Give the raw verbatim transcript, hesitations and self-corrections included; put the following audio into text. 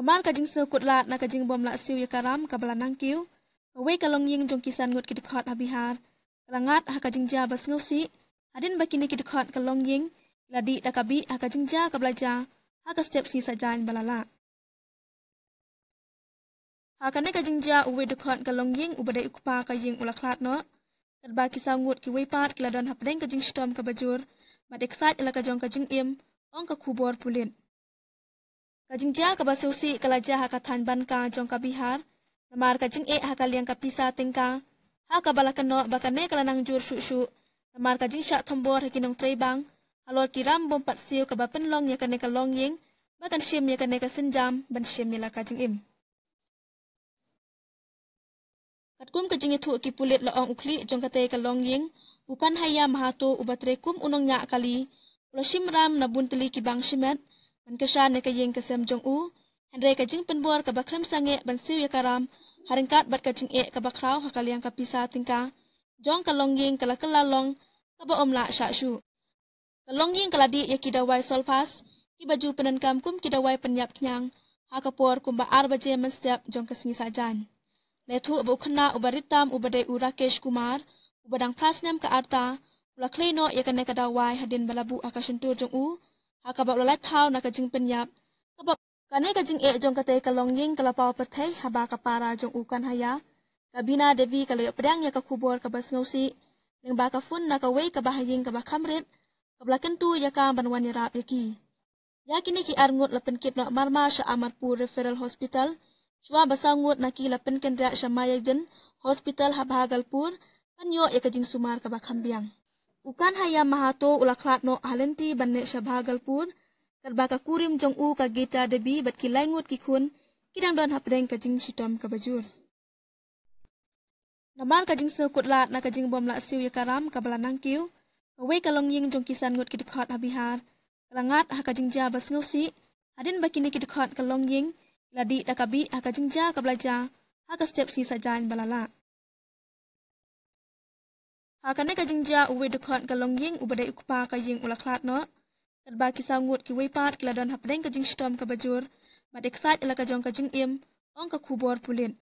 Namar ka jingsngewkut lad na ka jingbym lah siew ïa ka ram kaba la nangkiew, kawei ka longïing jong ki san ngut ki dkhot ha Bihar ka la ngat ha ka jingjia ba sngewsih hadien ba kine ki dkhot ka longïing ki la dih da ka bih ha ka jingjia kaba la jia ha ka step sngi Saitjaiñ ba la lah. Ha kane ka jingjia uwei u dkhot ka longïing uba dei u kpa ka ïing u la khlad noh, katba ki saw ngut kiwei pat ki la don hapdeng ka jingshitom kaba jur bad excited la ka jong ka jingim, ong ka khubor pulit. Ka jingjia kaba sngewsih ka la jia ha ka thaiñ Banka jong ka Bihar namar ka jingeh ha ka liang ka pisa tyngka, ha kaba la kynnoh ba kane ka la nang jur shuh shuh namar ka jingshah thombor ha ki nongtrei bank halor ki ram bym pat siew kaba pynlong ïa kane ka longïing ba kan shim ïa kane ka sienjam ban shim ïa la ka jingim. Katkum ka jingïathuh ki pulit, la ong u khlieh jong katei ka longïing, u Kanhaiya Mahato, uba trei kum u nongñiah kali, u la shim ram na bun tylli ki bank shimet ban kyrshan ïa ka ïing ka sem jong u, hynrei ka jingpynbor kaba khlem sangeh ban siew ïa ka ram ha ryngkat bad ka jingeh kaba khraw ha ka liang ka pisa tyngka jong ka longïing ka la kylla long kaba ym lah shah shuh. Ka longïing ka la dih ïa ki dawai Solphas kiba ju pyndonkam kum ki dawai pynïap khñiang ha ka por kumba ar baje mynstep jong ka sngi Saitjaiñ. La ïathuh ba u khynnah uba rit tam uba dei u Rakesh Kumar, uba dang phra snem ka rta, u la khlei noh ïa kane ka dawai hadien ba la buh ha ka shyntur jong u, ha kaba u la lait thaw na ka jingpynïap kaba Kane ka jingeh jong katei ka longïing ka la paw pyrthei haba ka para jong u Kanhaiya, ka Bina Devi, ka la ïoh pdiang ïa ka khubor kaba sngewsih lyngba ka phone na kawei ka bahaïing kaba kham rit, kaba la kyntu ïa ka ban wan ïarap ïa ki. Ïa kine ki ar ngut la pynkit noh marmar sha Amarpur Referral Hospital, shuwa ba saw ngut na ki la pynkynriah sha Mayajan Hospital ha Bhagalpur ban ïoh ïa ka jingsumar kaba kham biang. U Kanhaiya Mahato u la khlad noh ha lynti ban leit sha Bhagalpur, katba ka kurim jong u ka Geeta Devi bad ki lai ngut ki khun ki dang don hapdeng ka jingshitom kaba jur. Namar ka jingsngewkut lad na ka jingbym lah siew ïa ka ram kaba la nangkiew, kawei ka longïing jong ki san ngut ki dkhot ha Bihar ka la ngat ha ka jingjia ba sngewsih hadien ba kine ki dkhot ka longïing ki la dih da ka bih ha ka jingjia kaba la jia ha ka step sngi Saitjaiñ ba la lah. Ha kane ka jingjia uwei u dkhot ka longïing uba dei u kpa ka ïing u la khlad noh, katba ki saw ngut kiwei pat ki la don hapdeng ka jingshitom kaba jur bad excited la ka jong ka jingim, ong ka khubor pulit.